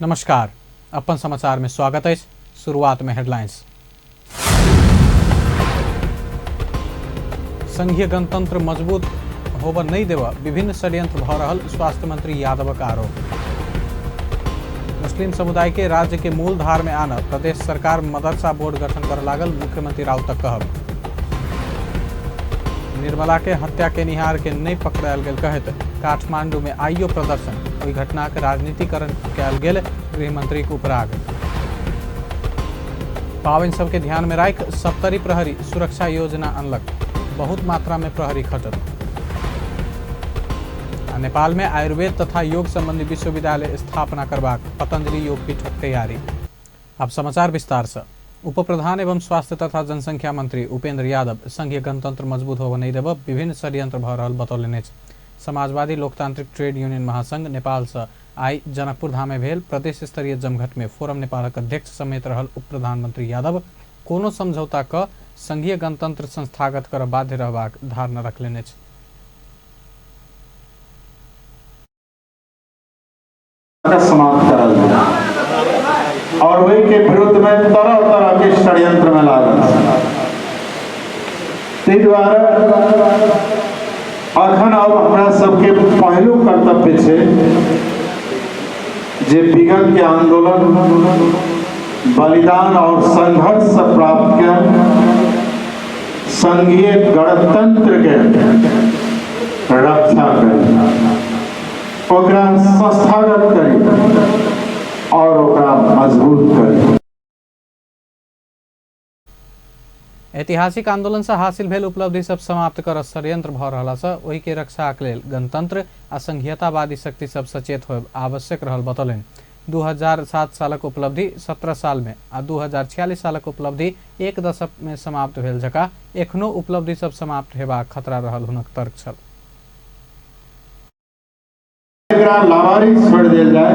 नमस्कार, अपन समाचार में स्वागत है। शुरुआत में हेडलाइंस। संघीय गणतंत्र मजबूत होबऽ नहीं देबऽ विभिन्न षड्यंत्र भऽ रहल स्वास्थ्य मंत्री यादवक आरोप। मुस्लिम समुदाय के राज्य के मूल धार में आनब प्रदेश सरकार मदरसा बोर्ड गठन कर लागल मुख्यमंत्री राउतक कहब। निर्मला के हत्या केनिहार के नहीं पकड़ायल गेल कहैत काठमांडू में आइयो प्रदर्शन। ओहि घटनाक राजनीतिकरण कयल गेल गृहमंत्रीक उपराग। पाबनि सबके ध्यान में राखि सप्तरी प्रहरी सुरक्षा योजना अनलक, बहुत मात्रा में प्रहरी खटल। आ नेपाल में आयुर्वेद तथा योग संबंधी विश्वविद्यालय स्थापना करबाक पतंजलि योगपीठक तैयारी। अब समाचार विस्तार से। उप प्रधान एवं स्वास्थ्य तथा जनसंख्या मंत्री उपेंद्र यादव संघीय गणतंत्र मजबूत होबऽ नहीं देबऽ विभिन्न षड्यंत्र भऽ रहल बतौलनि अछि। समाजवादी लोकतांत्रिक ट्रेड यूनियन महासंघ नेपाल से आई जनकपुर धाम में भेल प्रदेश स्तरीय जमघट में फोरम नेपालक अध्यक्ष समेत रहल उप प्रधानमंत्री यादव कोनो समझौता क संघीय गणतंत्र संस्थागत करऽ बाध्य रहबाक धारणा रखलनि अछि। समाप्त करल जाय और वही के विरुद्ध में तरह तरह के षड्यंत्र में लागल। ताहि दुआरे अखन अब हमरा सबके पहिलुक कर्तव्य छै जे विगत के आंदोलन, बलिदान और संघर्ष से प्राप्त के संघीय गणतंत्र के रक्षा करी, ओकरा संस्थागत करी और ओकरा मजबूत करी। ऐतिहासिक आंदोलन से हासिल भेल उपलब्धि सब समाप्त कर षड्यंत्र भऽ रहला से ओहि के रक्षाक लेल गणतंत्र आ संघीयतावादी शक्ति सब सचेत होयब आवश्यक रहल बतौलनि। 2007 सालक उपलब्धि 17 साल में आ 2046 सालक उपलब्धि एक दशक में समाप्त भेल जका एखनो उपलब्धि सब समाप्त हेबाक खतरा रहल हुनक तर्क छल। एकरा लावारिस छोड़ि देल जाय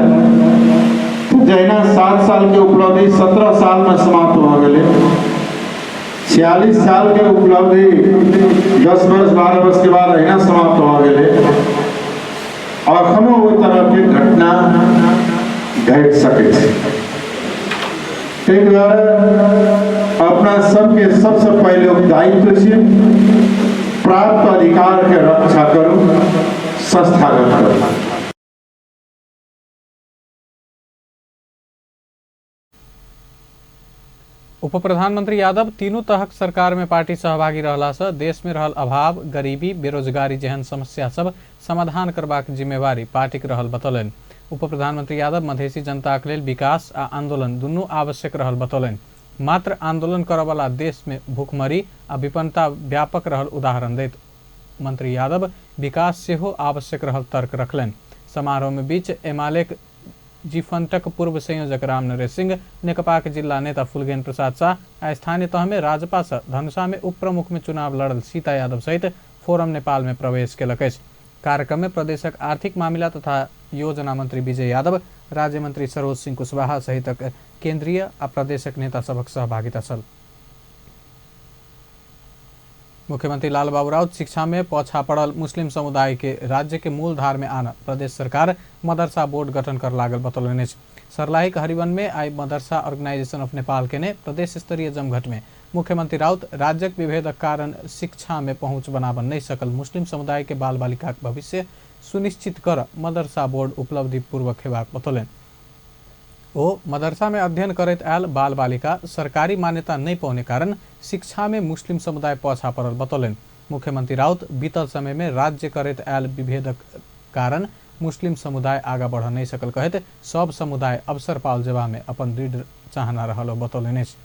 तऽ जहिना 7 साल के उपलब्धि 17 साल में समाप्त भऽ गेलै, 46 साल के उपलब्धि 10 वर्ष 12 वर्ष के बाद अहिना समाप्त भऽ गेलै। अखनो ओहि तरह के घटना घटि सकै छै। ताहि दुआरे अपना सबके सबसे पहिले दायित्व छै प्राप्त अधिकार के रक्षा करू, संस्थागत करू। उप प्रधानमंत्री यादव तीनू तहक सरकार में पार्टी सहभागी रहला से देश में रहल अभाव, गरीबी, बेरोजगारी जेहन समस्या सब समाधान करबाक जिम्मेवारी पार्टीक रहल बतौलनि। उप प्रधानमंत्री यादव मधेसी जनताक लेल विकास आ आंदोलन दुनू आवश्यक रहल बतौलनि। मात्र आंदोलन करऽवला देश में भूखमरी आ विपन्नता व्यापक रहल उदाहरण दैत मंत्री यादव विकास सेहो आवश्यक रहल तर्क रखलनि। समारोह में बीच एमालेक जीफंटक पूर्व संयोजक राम नरेश सिंह, नेकपाक जिला नेता फुलगेन प्रसाद शाह आ स्थानीय तह में राजपा से धनुषा में उप प्रमुख में चुनाव लड़ल सीता यादव सहित फोरम नेपाल में प्रवेश केलक अछि। कार्यक्रम में प्रदेशक आर्थिक मामिला तथा योजना मंत्री विजय यादव, राज्य मंत्री सरोज सिंह कुशवाहा सहितक केंद्रीय आ प्रदेशक नेता सभक सहभागिता छल। मुख्यमंत्री लालबाबू राउत शिक्षा में पछा पड़ल मुस्लिम समुदाय के राज्य के मूल धार में आन प्रदेश सरकार मदरसा बोर्ड गठन कर लागल बतौलनि अछि। सर्लाहीक हरिवन में आई मदरसा ऑर्गेनाइजेशन ऑफ नेपाल केने प्रदेश स्तरीय जमघट में मुख्यमंत्री राउत राज्यक विभेदक कारण शिक्षा में पहुंच बनाबऽ नहीं सकल मुस्लिम समुदाय के बाल बालिकाक भविष्य सुनिश्चित कर मदरसा बोर्ड उपलब्धि पूर्वक हेबाक बतौलनि। ओ मदरसा में अध्ययन करैत आयल बाल बालिका सरकारी मान्यता नहीं पौने कारण शिक्षा में मुस्लिम समुदाय पाछा पड़ल बतौलनि। मुख्यमंत्री राउत बीतल समय में राज्य करैत आयल विभेदक कारण मुस्लिम समुदाय आगा बढ़ नहीं सकल कहैत सब समुदाय अवसर पाओल जेबा में अपन दृढ़ चाहना रहल बतौलनि अछि।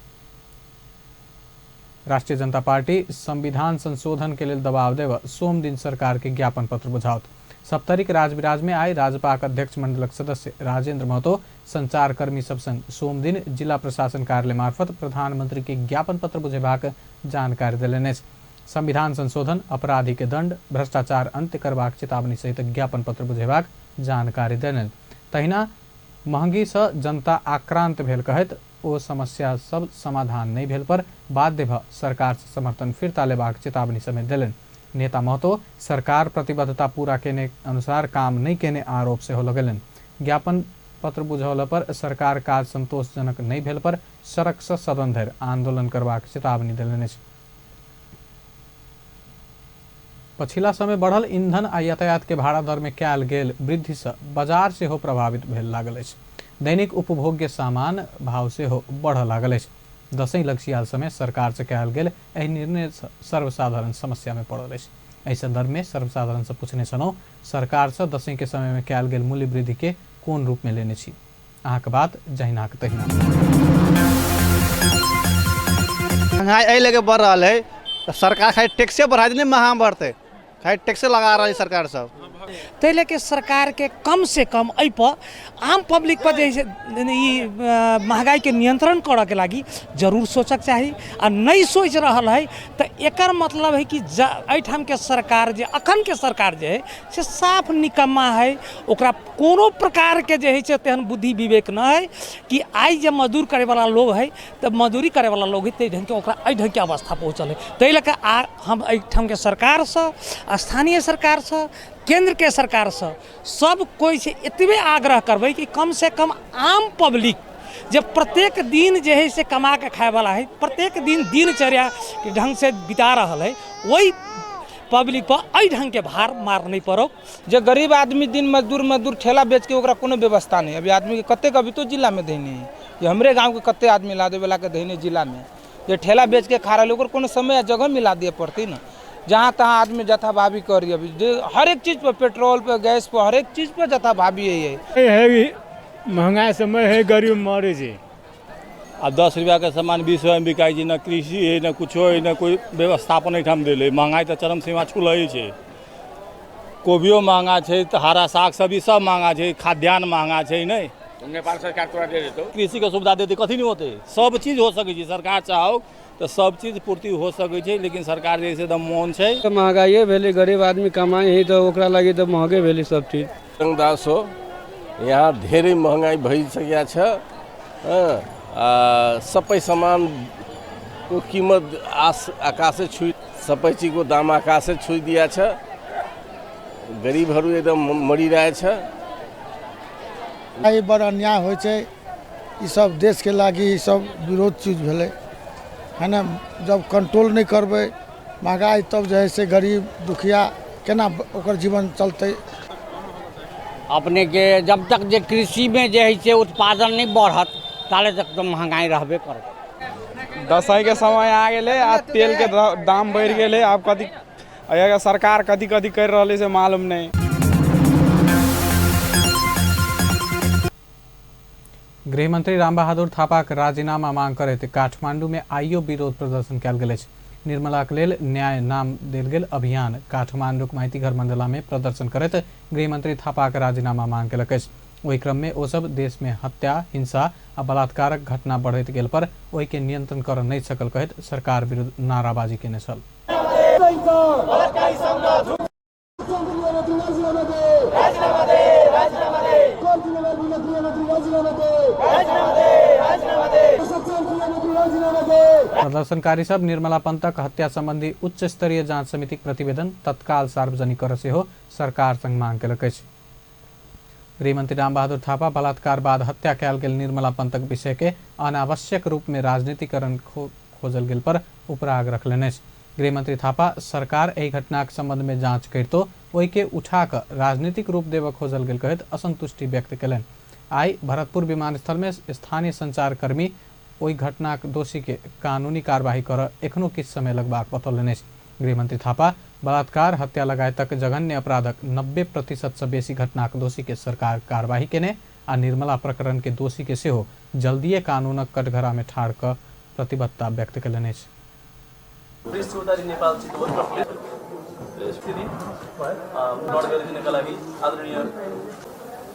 राष्ट्रीय जनता पार्टी संविधान संशोधन के लेल दबाव देव सोम दिन सरकार के ज्ञापन पत्र बुझाओत। सप्तरीक राजविराज में आई राजपाक अध्यक्ष मंडलक सदस्य राजेंद्र महतो संचारकर्मी सब संग सोम दिन जिला प्रशासन कार्यालय मार्फत प्रधानमंत्री के ज्ञापन पत्र बुझेबाक जानकारी देलनि अछि। संविधान संशोधन, अपराधी के दंड, भ्रष्टाचार अंत्य करबाक चेतावनी सहित ज्ञापन पत्र बुझेबाक जानकारी देलनि। तहिना महंगी सँ जनता आक्रांत भेल कहैत ओ समस्या सब समाधान नहि भेल पर बाध्य भ सरकार सँ समर्थन फिर्ता लेबाक चेतावनी समेत देलनि। नेता महतो सरकार प्रतिबद्धता पूरा केने अनुसार काम नहि केने आरोप सेहो लगेलनि। ज्ञापन पत्र बुझौला पर सरकार काज संतोषजनक नहि भेल पर सड़क से सदन धरि आंदोलन करबाक चेतावनी देलनि अछि। पछिला समय बढ़ल ईंधन आ यातायात के भाड़ा दर में कयल गेल वृद्धि से बाजार सेहो प्रभावित भेल लागल अछि। दैनिक उपभोग्य सामान भाव सेहो बढ़य लागल अछि। दसैँ लगचियाल समय सरकार से कयल गेल एहि निर्णय से सर्वसाधारण समस्या में पड़ल अछि। एहि संदर्भ में सर्वसाधारण से पूछने छलहुँ, सरकार से दसैँ के समय में कयल गेल मूल्य वृद्धि के कोन रूप में लेने छी? अहाँके बात जहिनाक तहिना। महंगाई एहि लए बढ़ रहल है तऽ सरकार खाली टैक्से बढ़ा देने, महंगा बढ़तै, खाली टैक्से लगा रहल है सरकार सब। ताहि लऽ कऽ सरकारके कमसँ कम एहिपर आम पब्लिकपर जे हइ से ई महगाइके नियन्त्रण करऽके लागि जरूर सोचऽके चाही। आ नहि सोचि रहल हइ तऽ एकर मतलब हइ कि एहिठामके सरकार जे अखनके सरकार जे हइ से साफ निकम्मा हइ। ओकरा कोनो प्रकारके जे हइ से तेहन बुद्धि विवेक नहि हइ कि आइ जे मजदूर करैवला लोग हइ तऽ मजदूरी करैवला लोग हइ, ताहि ढङ्गके ओकरा एहि ढङ्गके अवस्था पहुँचल हइ। ताहि लऽ कऽ हम एहिठामके सरकारसँ, स्थानीय सरकारसँ, केन्द्रके सरकारसँ सब कोइसँ एतबे आग्रह करबै कि कमसँ कम आम पब्लिक जे प्रत्येक दिन जे हइ से कमा कऽ खायवला हइ, प्रत्येक दिन दिनचर्याके ढङ्गसँ बिता रहल हइ, ओहि पब्लिकपर एहि ढङ्गके भार मार नहि पड़ौ। जे गरीब आदमी दिन मजदूर मजदूर ठेला बेच के ओकरा कोनो व्यवस्था नहीं। अभी आदमी के कतेक अभी तो जिला में धैने है, ये हमरे गांव के कते आदमी ला देवे के धैने जिला में जे ठेला बेच के खा रहा, ओकर कोनो समय आ जगह मिला दिए पड़ती ना, जहाँ तहाँ आदमी जथाभावी करी। अभी जे हर एक चीज़ पर, पेट्रोल पर, गैस पर, हर एक चीज़ पर जथाभावी है। है महंगाई समय है, गरीब मरे छै। आब 10 रुपयाके सामान 20 रुपयामे बिकाइ छै। न कृषि है, न कुछो है, न कोइ व्यवस्थापन एहिठाम देलै। महंगाइ तऽ चरम सीमा छुलै छै। कोबियो महंगा छै, तऽ हरा साग सब्जी सब महंगा छै, खाद्यान्न महंगा छै। नहि नेपाल सरकार तोरा दे देतौ, कृषिके सुविधा देतै, कथी नहि होतै? सब चीज हो सकै छै। सरकार चाहो तऽ सब चीज पूर्ति हो सकै छै, लेकिन सरकार जे छै एकदम मौन छै। तऽ महगाइए भेलै, गरीब आदमी कमाइ हइ तऽ ओकरा लागि तऽ महगे भेलै सब चीज। दास हो, यहाँ धेरै महँगाई भइसकेको छ। सबै सामानको किमत आकाशै छुई, सबै चिजको दाम आकाशै छुइदिया छ। गरीबहरू एकदम मरिरहेछ। ई बड़ अन्याय होइ छै। ई सब देशके लागि ई सब विरोध चीज भेलै है ने। जब कंट्रोल नहि करबै महगाई तब जे है से गरीब दुखिया केना ओकर जीवन चलतै। अपने के जब तक जे कृषिमे जे है से उत्पादन नहीं बढ़त ताले तक तो महंगाई रहबे करत। दसैँ के समय आ गेलै आ तेल के दाम बढ़ि गेलै। आब कथी सरकार कथी कथी करि रहल है से मालूम नहीं। गृहमंत्री रामबहादुर थापाक राजीनामा मांग करैत काठमांडू में आइयो विरोध प्रदर्शन कयल गेल अछि। निर्मलाक लेल न्याय नाम देल गेल अभियान काठमांडूक माइतीघर मंडला में प्रदर्शन करैत गृहमंत्री थापाक राजीनामा मांग केलक अछि। ओहि क्रम में ओ सब देश में हत्या, हिंसा आ बलात्कारक घटना बढ़ैत गेल पर ओहि के नियंत्रण कर नहि सकल कहैत सरकार विरुद्ध नाराबाजी केने छल। प्रदर्शनकारी सब निर्मला पंतक हत्या संबंधी उच्च स्तरीय जांच समितिक प्रतिवेदन तत्काल सार्वजनिक कर सेहो सरकार संग मांग केलक अछि। गृहमंत्री रामबहादुर थापा बलात्कार बाद हत्या कयल गेल निर्मला पंतक विषय के अनावश्यक रूप में राजनीतिकरण खोजल गेल पर उपराग रखलनि अछि। गृहमंत्री थापा सरकार एहि घटनाक संबंध में जांच करितो ओहि के उठा कऽ राजनीतिक रूप देबऽ खोजल गेल कहैत असंतुष्टि व्यक्त केलनि। आइ भरतपुर विमानस्थल में स्थानीय संचारकर्मी ओहि घटनाक दोषी के कानूनी कार्यवाही करऽ एखनो किछु समय लगबाक बतौलनि अछि। गृहमंत्री थापा बलात्कार, हत्या लगायतक जघन्य अपराधक 90% से बेसी घटनाक दोषी के सरकार कार्यवाही केने आ निर्मला प्रकरण के दोषी के सेहो जल्दिए कानूनक कटघरा में ठाढ़ कऽ प्रतिबद्धता व्यक्त केलनि अछि। प्रेस चौतारी नेपाल चितवन र स्थिति प्रकट गरिदिनका लागि आदरणीय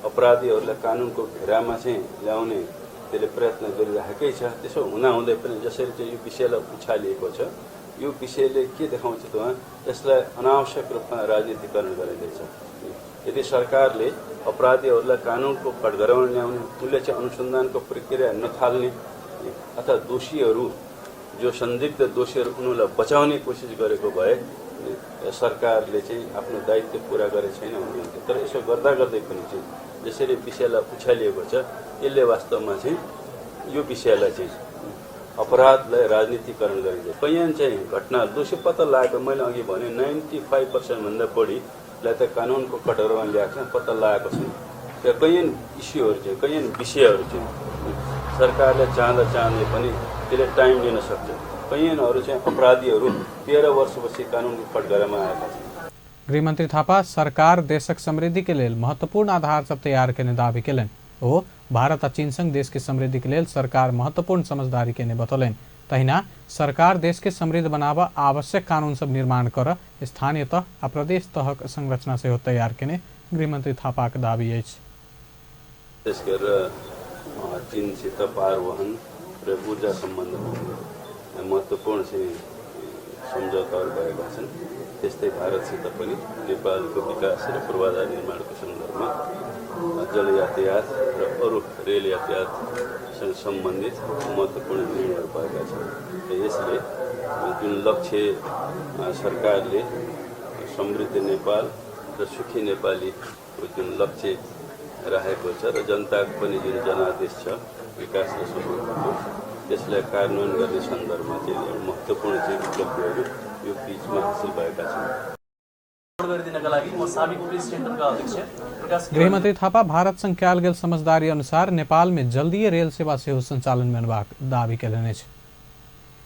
अपराधीहरूलाई कानुनको घेरामा चाहिँ ल्याउने त्यसले प्रयत्न गरिराखेकै छ। त्यसो हुँदाहुँदै पनि जसरी चाहिँ यो विषयलाई उछालिएको छ, यो विषयले के देखाउँछ त यसलाई अनावश्यक रूपमा राजनीतिकरण गरिँदैछ। यदि सरकारले अपराधीहरूलाई कानुनको कटघरामा ल्याउने, उसले चाहिँ अनुसन्धानको प्रक्रिया नथाल्ने अथवा दोषीहरू जो संदिग्ध दोषीहरू उनीहरूलाई बचाउने कोसिस गरेको भए सरकारले चाहिँ आफ्नो दायित्व पुरा गरेको छैन भन्नुहुन्थ्यो। तर यसो गर्दा गर्दै पनि चाहिँ जसरी विषयलाई उछालिएको छ, यसले वास्तवमा चाहिँ यो विषयलाई चाहिँ अपराधलाई राजनीतिकरण गरिन्छ। कैयन चाहिँ घटना दोषी पत्ता लागेको, मैले अघि भने 95% भन्दा बढीलाई त कानुनको कटघरमा ल्याएको छ, पत्ता लागेको छैन। र कैयन इस्युहरू चाहिँ, कैयन विषयहरू चाहिँ सरकारले चाहँदा चाहँदै पनि त्यसले टाइम लिन सक्छ। कैयनहरू चाहिँ अपराधीहरू 13 वर्षपछि कानुनको कटघरामा आएका छन्। गृहमन्त्री थापा सरकार देशक समृद्धि के लेल महत्वपूर्ण आधार सब तैयार केने दावी केलनि। ओ भारत आ चीन संग देश के समृद्धि के लेल सरकार महत्वपूर्ण समझदारी केने बतौलनि। तहिना सरकार देश के समृद्ध बनाबऽ आवश्यक कानून सब निर्माण कर स्थानीय तह आ प्रदेश तहक संरचना सेहो तैयार केने गृहमन्त्री थापाक दावी अछि। विशेष गरेर चीनसित पारवहन र ऊर्जा सम्बन्धमा महत्त्वपूर्ण चाहिँ सम्झौताहरू भएका छन्। त्यस्तै भारतसित पनि नेपालको विकास र पूर्वाधार निर्माणको सन्दर्भमा जल यातायात र अरू रेल यातायातसँग सम्बन्धित महत्त्वपूर्ण निर्णयहरू भएका छन्। र यसले जुन लक्ष्य सरकारले समृद्ध नेपाल र सुखी नेपालीको जुन लक्ष्य राखेको छ र जनताको पनि जुन जनादेश छ विकास र समृद्धिको, त्यसलाई कार्यान्वयन गर्ने सन्दर्भमा चाहिँ एउटा महत्त्वपूर्ण चाहिँ उपलब्धिहरू यो बिचमा हासिल भएका छन्। गरिदिनका लागि म साबिक प्रेस सेन्टरका अध्यक्ष प्रकाश गृहमन्त्री थापा भारत संग कयल गेल समझदारी अनुसार नेपाल में जल्दीए रेल सेवा सेहो संचालन में अनबाक दावी केलनि अछि।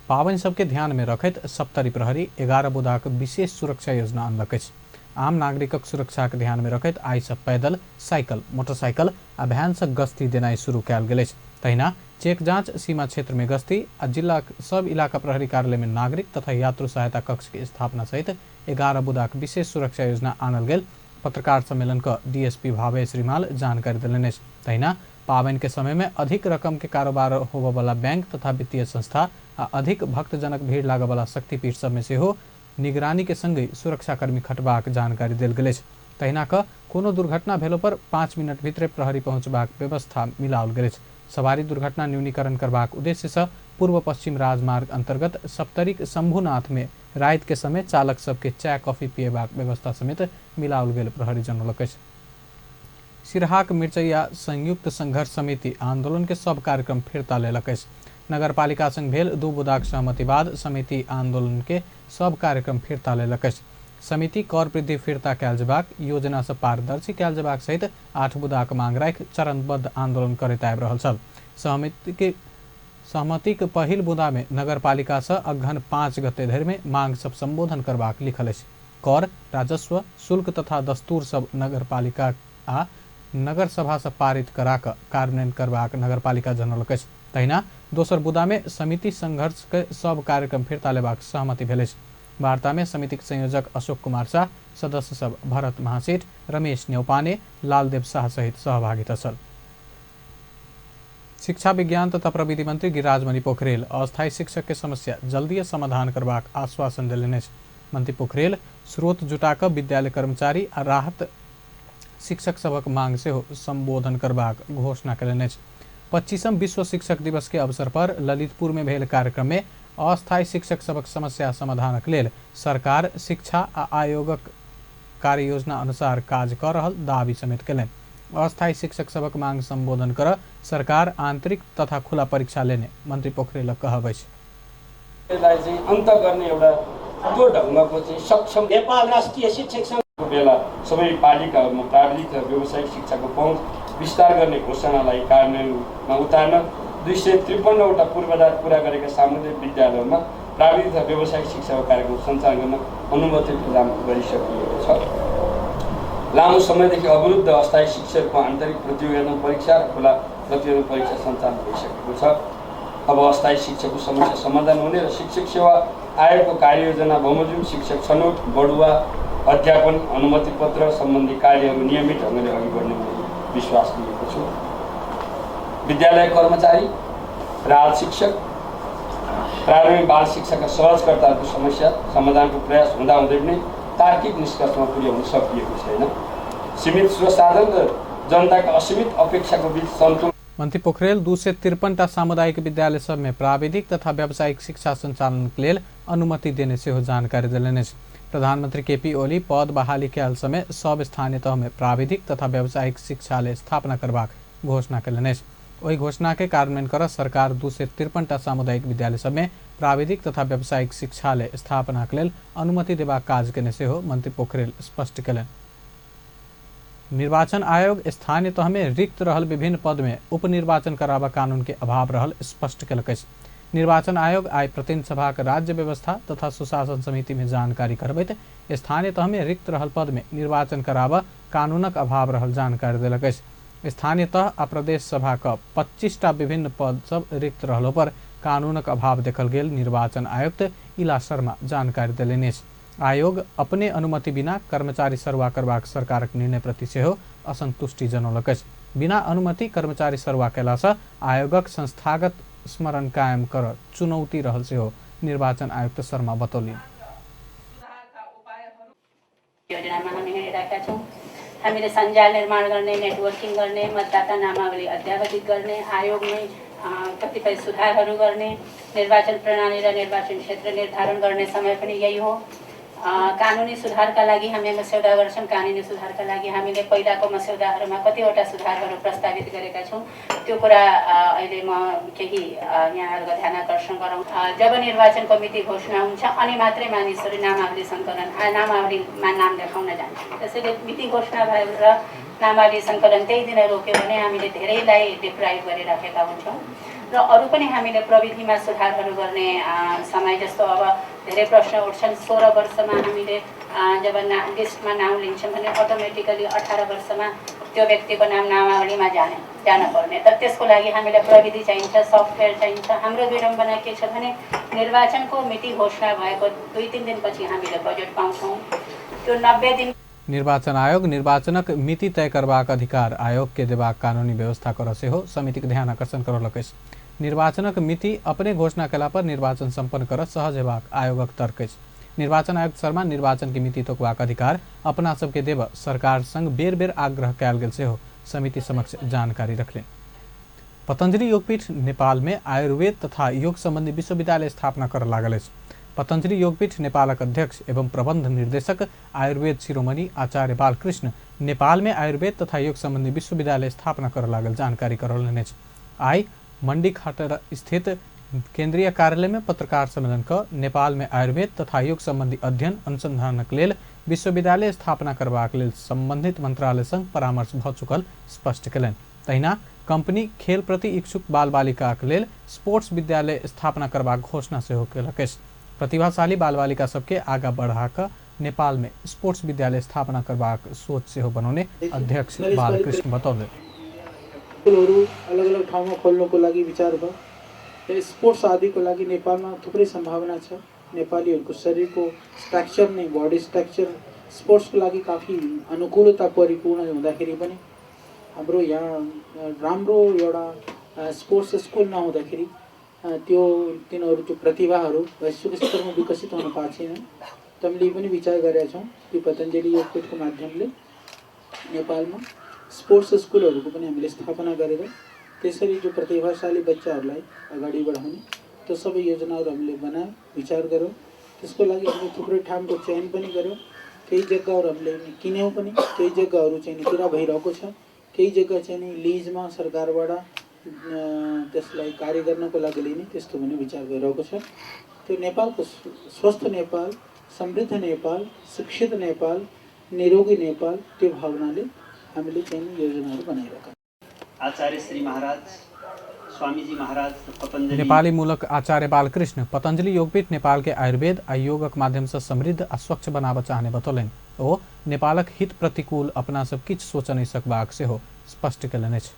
पाबनि सबके ध्यान में रखैत सप्तरी प्रहरी 11 बुदाक विशेष सुरक्षा योजना अनलक अछि। आम नागरिकक सुरक्षाक ध्यान में रखैत आइ सँ पैदल, साइकिल, मोटरसाइकिल आ भ्यान सँ गश्ती देनाइ शुरू कयल गेल अछि। तहिना चेक जांच, सीमा क्षेत्र में गश्ती आ जिलाक सब इलाका प्रहरी कार्यालय में नागरिक तथा यात्रु सहायता कक्ष के स्थापना सहित 11 बुदाक विशेष सुरक्षा योजना आनल गेल पत्रकार सम्मेलन क डीएसपी भावेश रिमाल जानकारी देलनि अछि। तहिना पाबनि के समय में अधिक रकम के कारोबार होबय बैंक तथा वित्तीय संस्था आ अधिक भक्तजनक भीड़ लागय वाला शक्तिपीठ सब में सेहो निगरानी के संगहि सुरक्षाकर्मी खटबाक जानकारी देल गेल अछि। तहिना क कोनो दुर्घटना भेलो पर 5 मिनट भितरे प्रहरी पहुंचबाक व्यवस्था मिलाओल गेल अछि। सवारी दुर्घटना न्यूनीकरण करबाक उद्देश्य से पूर्व पश्चिम राजमार्ग अंतर्गत सप्तरीक शंभुनाथ में राति के समय चालक सबके चाय कॉफी पिएबाक व्यवस्था समेत मिलाओल गेल प्रहरी जनौलक अछि। सिरहाक मिर्चैया संयुक्त संघर्ष समिति आंदोलन के सब कार्यक्रम फिर्ता लेलक अछि। नगरपालिका संग भेल 2 बुदाक सहमति बाद समिति आंदोलन के सब कार्यक्रम फिर्ता लेलक अछि। समिति कर वृद्धि फिर्ता कयल जेबाक, योजना से पारदर्शी कयल जेबाक सहित 8 बुदाक मांग राखि चरणबद्ध आंदोलन करैत आबि रहल छल। सहमतिक पहिल बुदा में नगरपालिका से अघन 5 गते धरि में मांग सब संबोधन करबाक लिखल अछि। कर, राजस्व, शुल्क तथा दस्तूर सब नगरपालिका आ नगर सभा से पारित करा कऽ कार्यान्वयन करबाक नगरपालिका जनौलक अछि। तहिना दोसर बुदा में समिति संघर्ष के सब कार्यक्रम फिर्ता लेबाक सहमति भेल अछि। वार्ता में समितिक संयोजक अशोक कुमार शाह, सदस्य सब भरत महासेठ, रमेश न्यौपाने, लालदेव शाह सहित सहभागिता छल। शिक्षा विज्ञान तथा प्रविधि मंत्री गिरिराजमणि पोखरेल अस्थायी शिक्षक के समस्या जल्दीए समाधान करबाक आश्वासन देलनि अछि। मंत्री पोखरेल स्रोत जुटा कऽ विद्यालय कर्मचारी आ राहत शिक्षक सभक मांग सेहो संबोधन करबाक घोषणा केलनि अछि। 25म विश्व शिक्षक दिवस के अवसर पर ललितपुर में भेल कार्यक्रम में अस्थायी शिक्षक सभक समस्या समाधानक लेल सरकार शिक्षा आ आयोगक कार्य योजना अनुसार काज कऽ रहल दावी समेत केलनि। अस्थायी शिक्षक सभक मांग संबोधन कर सरकार आंतरिक तथा खुला परीक्षा लेने मंत्री पोखरेलक कहब अछि। चाहिँ अन्त गर्ने एउटा त्यो ढङ्गको चाहिँ सक्षम नेपाल राष्ट्रिय शिक्षक सङ्घको बेला सबै पालिकाहरूमा प्राविधिक र व्यावसायिक शिक्षाको पहुँच विस्तार गर्ने घोषणालाई कार्यान्वयनमा उतार्न 253वटा पूर्वाधार पुरा गरेका सामुदायिक विद्यालयहरूमा प्राविधिक र व्यावसायिक शिक्षाको कार्यक्रम सञ्चालन गर्न अनुमति प्रदान गरिसकिएको छ। लामो समयदेखि अवरुद्ध अस्थायी शिक्षकको आन्तरिक प्रतियोगितात्मक परीक्षा र खुला प्रतियोगितात्मक परीक्षा सञ्चालन भइसकेको छ। अब अस्थायी शिक्षकको समस्या समाधान हुने र शिक्षक सेवा आयोगको कार्ययोजना बमोजिम शिक्षक छनौट, बढुवा, अध्यापन अनुमति पत्र सम्बन्धी कार्यहरू नियमित ढङ्गले अघि बढ्ने मैले विश्वास लिएको छु। विद्यालय कर्मचारी, राहत शिक्षक, प्रारम्भिक बाल शिक्षाका सहजकर्ताहरूको समस्या समाधानको प्रयास हुँदाहुँदै पनि तार्किक निष्कर्षमा पुर्याउन सकिएको छैन। सीमित स्रोत साधन र जनताका असीमित अपेक्षाको बीच सन्तुलन। मंत्री पोखरेल 253टा सामुदायिक विद्यालय सब में प्राविधिक तथा व्यावसायिक शिक्षा संचालन के लेल अनुमति देने सेहो जानकारी देलनि अछि। प्रधानमन्त्री केपी ओली पद बहाली कयल समय सब स्थानीय तहमे प्राविधिक तथा व्यावसायिक शिक्षालय स्थापना करबाक घोषणा कयलनि अछि। ओहि घोषणा के कार्यान्वयन कर सरकार 253टा सामुदायिक विद्यालय सबमे प्राविधिक तथा व्यावसायिक शिक्षालय स्थापनाक लेल अनुमति देबाक काज केने सेहो मन्त्री पोखरेल स्पष्ट कयलनि। निर्वाचन आयोग स्थानीय तहमे रिक्त रहल विभिन्न पदमे उपनिर्वाचन कराबऽ कानून के अभाव रहल स्पष्ट केलक अछि। निर्वाचन आयोग आइ प्रतिनिधि सभाक राज्य व्यवस्था तथा सुशासन समिति में जानकारी करबैत स्थानीय तहमे रिक्त रहल पदमे निर्वाचन कराबऽ कानूनक अभाव रहल जानकारी देलक अछि। स्थानीय तह आ प्रदेश सभाक 25टा विभिन्न पद सब रिक्त रहलो पर कानूनक अभाव देखल गेल निर्वाचन आयुक्त इला शर्मा जानकारी देलनि अछि। आयोग अपने अनुमति बिना कर्मचारी सरुवा करबाक सरकारक निर्णय प्रति सेहो असंतुष्टि जनौलक अछि। बिना अनुमति कर्मचारी सरुवा कयलासँ आयोगक संस्थागत स्मरण कायम कर चुनौती रहल सेहो निर्वाचन आयुक्त शर्मा बतौलनि। योजनामा हामी हिँडिरहेका छौँ। हामीले सञ्जाल निर्माण गर्ने, नेटवर्किङ गर्ने, मतदाता नामावली अद्यावधिक गर्ने, आयोगमै कतिपय सुधारहरू गर्ने, निर्वाचन प्रणाली र निर्वाचन क्षेत्र निर्धारण गर्ने समय पनि यही हो। कानुनी सुधारका लागि हामी मस्यौदा गर्छौँ। कानुनी सुधारका लागि हामीले पहिलाको मस्यौदाहरूमा कतिवटा सुधारहरू प्रस्तावित गरेका छौँ। त्यो कुरा अहिले म केही यहाँहरूको ध्यान आकर्षण गरौँ। जब निर्वाचन कमिटी घोषणा हुन्छ अनि मात्रै मानिसहरू नामावली सङ्कलन नामावलीमा नाम देखाउन जान्छ। त्यसैले मिति घोषणा भएर नामावली सङ्कलन त्यही दिन रोक्यो भने हामीले धेरैलाई डिप्राइभ गरिराखेका हुन्छौँ। र अरू पनि हामीले प्रविधिमा सुधारहरू गर्ने समय जस्तो अब धेरै प्रश्न उठ्छन्। 16 वर्षमा हामीले जब लिस्टमा नाम लिन्छौँ भने अटोमेटिकली 18 वर्षमा त्यो व्यक्तिको नाम नामावलीमा जान पर्ने। तर त्यसको लागि हामीलाई प्रविधि चाहिन्छ, सफ्टवेयर चाहिन्छ। हाम्रो विडम्बना के छ भने निर्वाचनको मिति घोषणा भएको 2-3 दिनपछि हामीले बजेट पाउँछौँ। त्यो 90 दिन। निर्वाचन आयोग निर्वाचनक मिति तय करबाक अधिकार आयोग के देबाक कानूनी व्यवस्था कर सेहो समितिक ध्यान आकर्षण करौलक अछि। निर्वाचनक मिति अपने घोषणा कयला पर निर्वाचन सम्पन्न कर सहज हेबाक आयोगक तर्क अछि। निर्वाचन आयुक्त शर्मा निर्वाचन के मिति तोकबाक अधिकार अपना सबके देब सरकार संग बेर बेर आग्रह कयल गेल सेहो समिति समक्ष जानकारी रखलनि। पतंजलि योगपीठ नेपाल में आयुर्वेद तथा योग संबंधी विश्वविद्यालय स्थापना कर लागल अछि। पतंजलि योगपीठ नेपालक अध्यक्ष एवं प्रबंध निर्देशक आयुर्वेद शिरोमणि आचार्य बालकृष्ण नेपाल में आयुर्वेद तथा योग संबंधी विश्वविद्यालय स्थापना कर लागल जानकारी करौलनि अछि। आइ मंडी खाटर स्थित केंद्रीय कार्यालय में पत्रकार सम्मेलन क नेपाल में आयुर्वेद तथा योग संबंधी अध्ययन अनुसंधानक लेल विश्वविद्यालय स्थापना करबाक लेल संबंधित मंत्रालय संग परामर्श भ चुकल स्पष्ट कयलनि। तहिना कंपनी खेल प्रति इच्छुक बाल बालिकाक लेल स्पोर्ट्स विद्यालय स्थापना करबाक घोषणा सेहो केलक अछि। प्रतिभाशाली बाल बालिका सबके आगा बढ़ाकऽ नेपाल में स्पोर्ट्स विद्यालय स्थापना करबाक सोच सेहो बनौने अध्यक्ष बालकृष्ण बतौलनि। स्कुलहरू अलग अलग ठाउँमा खोल्नुको लागि विचार भयो र स्पोर्ट्स आदिको लागि नेपालमा थुप्रै सम्भावना छ। नेपालीहरूको शरीरको स्ट्रक्चर नै, बडी स्ट्रक्चर स्पोर्ट्सको लागि काफी अनुकूलता परिपूर्ण हुँदाखेरि पनि हाम्रो यहाँ राम्रो एउटा स्पोर्ट्स स्कुल नहुँदाखेरि त्यो तिनीहरू त्यो प्रतिभाहरू वैश्विक स्तरमा विकसित हुन पाएको छैन। त हामीले पनि विचार गरेका छौँ कि पतञ्जलि योगपीठको माध्यमले नेपालमा स्पोर्ट्स स्कुलहरूको पनि हामीले स्थापना गरेर त्यसरी जो प्रतिभाशाली बच्चाहरूलाई अगाडि बढाउने त्यो सबै योजनाहरू हामीले बनायौँ, विचार गऱ्यौँ। त्यसको लागि हामीले थुप्रै ठाउँको चयन पनि गऱ्यौँ। केही जग्गाहरू हामीले किन्यौँ पनि, केही जग्गाहरू चाहिँ पुरा भइरहेको छ, केही जग्गा चाहिँ नि लिजमा सरकारबाट त्यसलाई कार्य गर्नको लागि लिने त्यस्तो पनि विचार भइरहेको छ। त्यो नेपालको स्वस्थ नेपाल, समृद्ध नेपाल, शिक्षित नेपाल, निरोगी नेपाल, त्यो भावनाले हामीले चाहिँ योजनाहरू बनाइरहेका। आचार्य श्री महाराज, स्वामीजी महाराज, पतञ्जलि नेपाली मूलक आचार्य बालकृष्ण पतंजलि योगपीठ नेपाल के आयुर्वेद आ योगक माध्यम से समृद्ध आ स्वच्छ बनाबऽ चाहने बतौलनि। ओ नेपालक हित प्रतिकूल अपना सब किछु सोच नहि सकबाक सेहो स्पष्ट कयलनि अछि।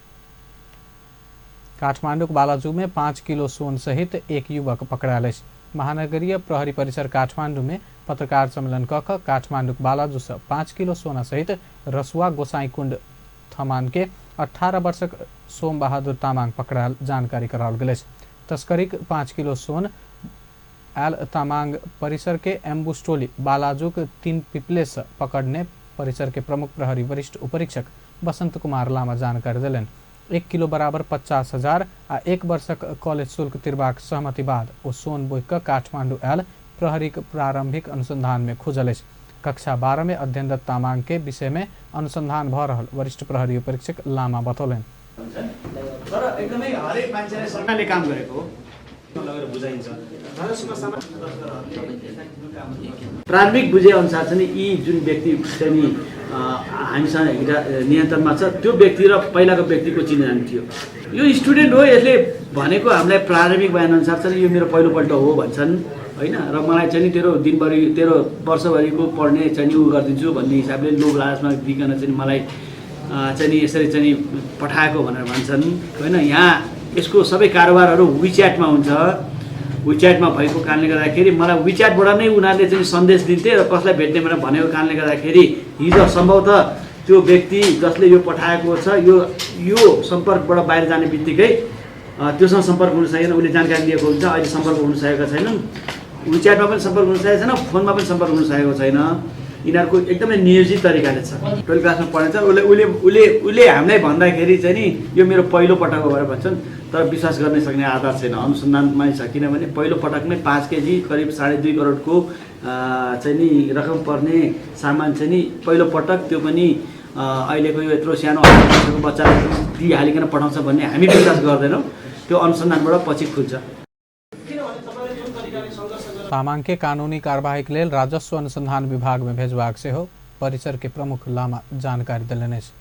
काठमांडूक बालाजू में 5 किलो सोन सहित एक युवक पकड़ायल अछि। महानगरीय प्रहरी परिसर काठमांडू में पत्रकार सम्मेलन क कऽ काठमांडूक बालाजू से 5 किलो सोना सहित रसुआ गोसाईकुंड थमान के 18 वर्षक सोम बहादुर तामाङ पकड़ायल जानकारी कराओल गेल अछि। तस्करीक 5 किलो सोन आयल तामाङ परिसर के एम्बुश टोली बालाजूक 3 पिपले से पकड़ने परिसर के प्रमुख प्रहरी वरिष्ठ उपरीक्षक बसंत कुमार लामा जानकारी देलनि। 1 किलो बराबर 50,000 आ 1 वर्षक कॉलेज शुल्क तिरबाक सहमति बाद ओ सोन बोकि कऽ काठमांडू आयल प्रहरीक प्रारंभिक अनुसंधान में खुजल अछि। कक्षा 12 में अध्ययनरत तामाङ के विषय में अनुसंधान भ रहल वरिष्ठ प्रहरी उपरीक्षक लामा बतौलनि। तर एकदमै हरेक मान्छेले सरकारले काम गरेको लगेर बुझाइन्छ। प्रारम्भिक बुझे अनुसार चाहिँ यी जुन व्यक्ति चाहिँ हामीसँग नियन्त्रणमा छ त्यो व्यक्ति र पहिलाको व्यक्तिको चिनाजान थियो। यो स्टुडेन्ट हो, यसले भनेको हामीलाई प्रारम्भिक बयान अनुसार चाहिँ यो मेरो पहिलोपल्ट हो भन्छन् होइन, र मलाई चाहिँ तेरो दिनभरि तेरो वर्षभरिको पढ्ने चाहिँ उ गरिदिन्छु भन्ने हिसाबले लोभ लालचमा दिइकन चाहिँ मलाई चाहिँ यसरी चाहिँ पठाएको भनेर भन्छन् होइन। यहाँ यसको सबै कारोबारहरू विच्याटमा हुन्छ। विच्याटमा भएको कारणले गर्दाखेरि मलाई विच्याटबाट नै उनीहरूले चाहिँ सन्देश दिन्थे र कसलाई भेट्ने भनेर भनेको कारणले गर्दाखेरि हिजो सम्भवतः त्यो व्यक्ति जसले यो पठाएको छ यो यो सम्पर्कबाट बाहिर जाने बित्तिकै त्योसँग सम्पर्क हुन सकेन, उसले जानकारी लिएको हुन्छ, अहिले सम्पर्क हुन सकेका छैनन्। विच्याटमा पनि सम्पर्क हुन सकेको छैन, फोनमा पनि सम्पर्क हुन सकेको छैन। यिनीहरूको एकदमै नियोजित तरिकाले छ। 12 क्लासमा पढ्ने छ, उसले उसले उसले उसले हामीलाई भन्दाखेरि चाहिँ नि यो मेरो पहिलो पटक हो भनेर भन्छन्, तर विश्वास गर्न सक्ने आधार छैन, अनुसन्धानमै छ। किनभने पहिलो पटकमै 5 केजी करिब 2.5 करोडको चाहिँ नि रकम पर्ने सामान चाहिँ नि पहिलो पटक, त्यो पनि अहिलेको यो यत्रो सानो 18 वर्षको बच्चालाई दिइहालिकन पठाउँछ भन्ने हामी विश्वास गर्दैनौँ। त्यो अनुसन्धानबाट पछि खुल्छ। तामाङ के कानूनी कार्यवाही के लेल राजस्व अनुसंधान विभाग में भेजबाक सेहो परिसर के प्रमुख लामा जानकारी देलनि अछि।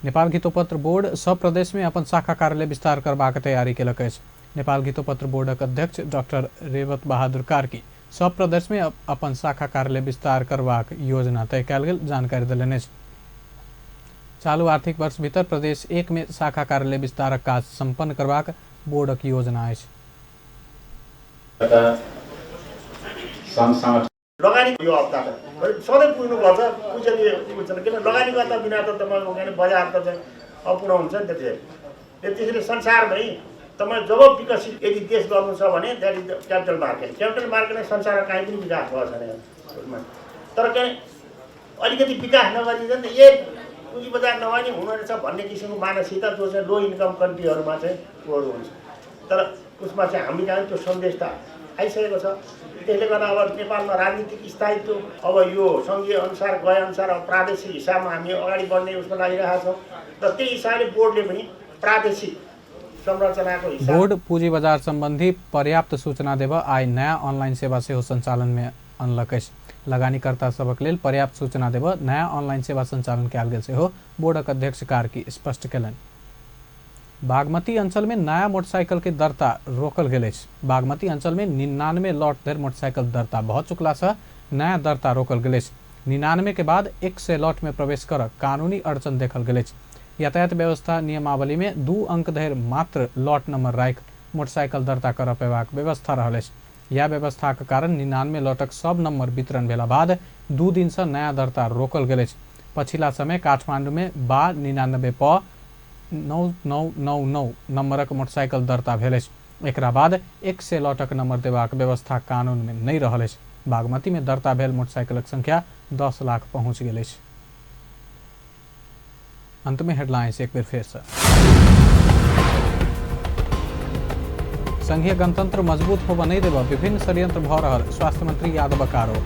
नेपाल घितोपत्र बोर्ड सब प्रदेश में अपन शाखा कार्यालय विस्तार करबाक तैयारी केलक अछि। नेपाल घितोपत्र बोर्डक अध्यक्ष डॉक्टर रेवत बहादुर कार्की सब प्रदेश में अपन शाखा कार्यालय विस्तार करबाक योजना तय कयल गेल जानकारी देलनि अछि। चालू आर्थिक वर्ष भीतर प्रदेश 1 में शाखा कार्यालय विस्तारक काज संपन्न करबाक बोर्डक योजना अछि। लगानी यो हप्ता त सधैँ पुग्नुपर्छ, पुजनीय हुन्छ किन लगानीकर्ता बिना त तपाईँको के अरे बजार त चाहिँ अपूर्ण हुन्छ नि त फेरि। त्यसरी संसारमै तपाईँ जब विकसित यदि देश गर्नु छ भने that is the capital market. Capital मार्केटले संसारमा काहीँ पनि विकास भएको छैन उसमा, तर के अलिकति विकास नगरिन्छ नि त ए पुँजी बजार नभए नि हुने रहेछ भन्ने किसिमको मानसिकता जो चाहिँ लो इन्कम कन्ट्रीहरूमा चाहिँ उहरू हुन्छ, तर उसमा चाहिँ हामी कहाँ त्यो सन्देश त आइसकेको छ। त्यसले गर्दा अब नेपालमा राजनीतिक स्थायित्व अब यो सङ्घीय अनुसार गए अनुसार अब प्रादेशिक हिसाबमा हामी अगाडि बढ्ने उसमा लागिरहेका छौँ र त्यही हिसाबले बोर्डले पनि प्रादेशिक संरचनाको हिसाब बोर्ड पूंजी बजार संबंधी पर्याप्त सूचना देब आइ नया ऑनलाइन सेवा सेहो संचालन में अनलक अछि। लगानीकर्ता सभक लेल पर्याप्त सूचना देब नया ऑनलाइन सेवा संचालन कयल गेल सेहो बोर्डक अध्यक्ष कार्की स्पष्ट केलनि। बागमती अंचल में नया मोटरसाइकिल के दर्ता रोकल गेल अछि। बागमती अंचल में 99 लॉट धरि मोटरसाइकिल दर्ता भऽ चुकला से नया दर्ता रोकल गेल अछि। 99 के बाद 100 लॉट में प्रवेश कर कानूनी अड़चन देखल गेल अछि। यातायात व्यवस्था नियमावली में 2 अंक धरि मात्र लॉट नंबर राखि मोटरसाइकिल दर्ता कर पेबाक व्यवस्था रहल अछि। यह व्यवस्थाक कारण 99 लॉटक सब नंबर वितरण भेला बाद 2 दिन से नया दर्ता रोकल गेल अछि। पछिला समय काठमांडू में बा 99 प 9999 नंबरक मोटरसाइकिल दर्ता भेल अछि। एकरा बाद 100 लॉटक नंबर देबाक व्यवस्था कानून में नहि रहल अछि। बागमती में दर्ता भेल मोटरसाइकिलक संख्या 10 लाख पहुंच गेल अछि। अंत में हेडलाइंस एक बेर फेर से। संघीय गणतंत्र मजबूत होबऽ नहि देबऽ विभिन्न षड्यंत्र भऽ रहल स्वास्थ्य मंत्री यादवक आरोप।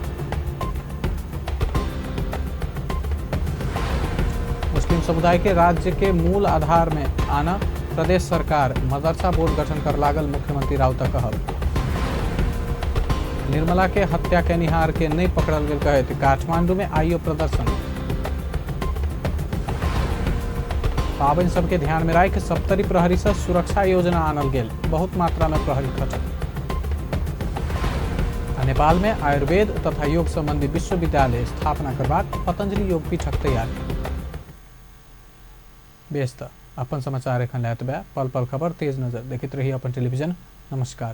मुस्लिम समुदाय के राज्य के मूल आधार में आना प्रदेश सरकार मदरसा बोर्ड गठन कर लागल मुख्यमंत्री राउतक कहब। निर्मला के हत्या केनिहार के नहीं पकड़ल गेल कहैत काठमांडू में आइयो प्रदर्शन। पाबनि सबके ध्यान में राखि सप्तरी प्रहरी से सुरक्षा योजना आनल गेल, बहुत मात्रा में प्रहरी खटल। नेपाल में आयुर्वेद तथा योग संबंधी विश्वविद्यालय स्थापना करबाक पतंजलि योगपीठक तैयारी। बेस त अपन समाचार एखन लए एतबे। पल पल खबर तेज नजर देखैत रही अपन टेलीविजन। नमस्कार।